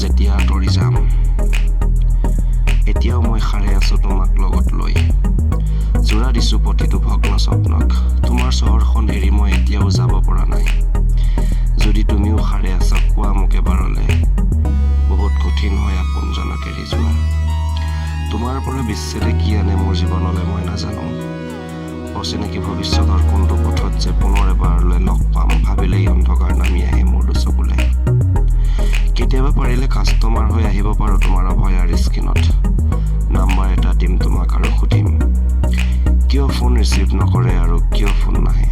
যেতিয়া আঁতৰি যাম, এতিয়াও মই সাৰে আছো তোমাক লগত লৈ। যোৰা দিছোঁ প্ৰতিটো ভগ্ন স্বপ্নক। তোমাৰ চহৰখন এৰি মই এতিয়াও যাব পৰা নাই। যদি তুমিও সাৰে আছা, কোৱা মোক এবাৰলে। বহুত কঠিন হয় আপোনজনক এৰি যোৱা। তোমাৰ পৰা বিচ্ছেদে কি আনে মোৰ জীৱনলৈ মই নাজানো। অচিনাকি ভৱিষ্যতৰ কোনটো পথত যে পুনৰ এবাৰলৈ লগ পাম, ভাবিলেই অন্ধকাৰ নামি আহে মোৰ দুচকুলৈ। কেতিয়াবা পাৰিলে কাষ্টমাৰ হৈ আহিব পাৰোঁ তোমাৰ অভয়াৰ স্কিনত। নাম্বাৰ এটা দিম তোমাক আৰু সুধিম কিয় ফোন ৰিচিভ নকৰে আৰু কিয় ফোন নাহে।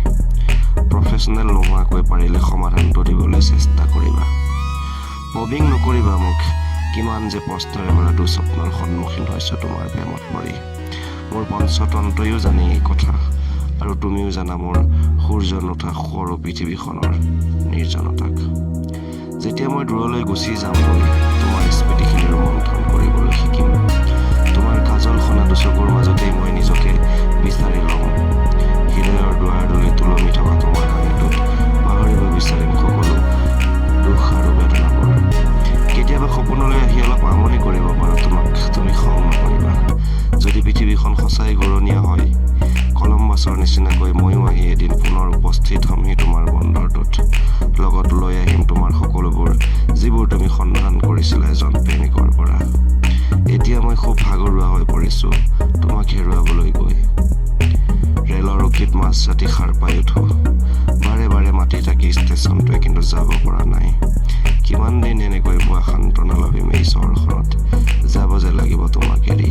প্ৰফেচনেল নোহোৱাকৈ পাৰিলে সমাধানটো দিবলৈ চেষ্টা কৰিবা। প্ৰবিং নকৰিবা মোক। কিমান যে প্ৰশ্নৰে ভৰা দুস্বপ্নৰ সন্মুখীন হৈছোঁ তোমাৰ প্ৰেমত পৰি। মোৰ পঞ্চতন্ত্ৰয়ো জানে এই কথা আৰু তুমিও জানা মোৰ সূৰ্য নুঠা সৰু পৃথিৱীখনৰ নিৰ্জনতাক। যেতিয়া মই দূৰলৈ গুচি যামগৈ, তোমাৰ স্মৃতিখিনি ৰোমন্থন কৰিবলৈ শিকিম। তোমাৰ কাজল সনা দুচকুৰ মাজতেই মই নিজকে বিচাৰি ল'ম। হৃদয়ৰ দুৱাৰদলিত ওলমি থকা তোমাৰ হাঁহিটোত পাহৰিব বিচাৰিম সকলো দুখ আৰু বেদনাবোৰ। কেতিয়াবা সপোনলৈ আহি অলপ আমনি কৰিব পাৰোঁ তোমাক, তুমি খং নকৰিবা। যদি পৃথিৱীখন সঁচাই ঘূৰণীয়া হয়, কলম্বাছৰ নিচিনাকৈ ময়ো আহি এদিন পুনৰ উপস্থিত হ'মহি তোমাৰ বন্দৰটোত। লগত লৈ আহিম তোমাৰ সকলোবোৰ, যিবোৰ তুমি সন্ধান কৰিছিলা এজন প্ৰেমিকৰ পৰা। এতিয়া মই খুব ভাগৰুৱা হৈ পৰিছোঁ তোমাক হেৰুৱাবলৈ গৈ। ৰেলৰ ৰখিত মাজ ৰাতি সাৰ পাই উঠো। বাৰে বাৰে মাতি থাকি ষ্টেচনটোৱে, কিন্তু যাব পৰা নাই। কিমান দিন এনেকৈ ভুৱা সান্তনা লভিম এই চহৰখনত? যাব যে লাগিব তোমাক এৰি।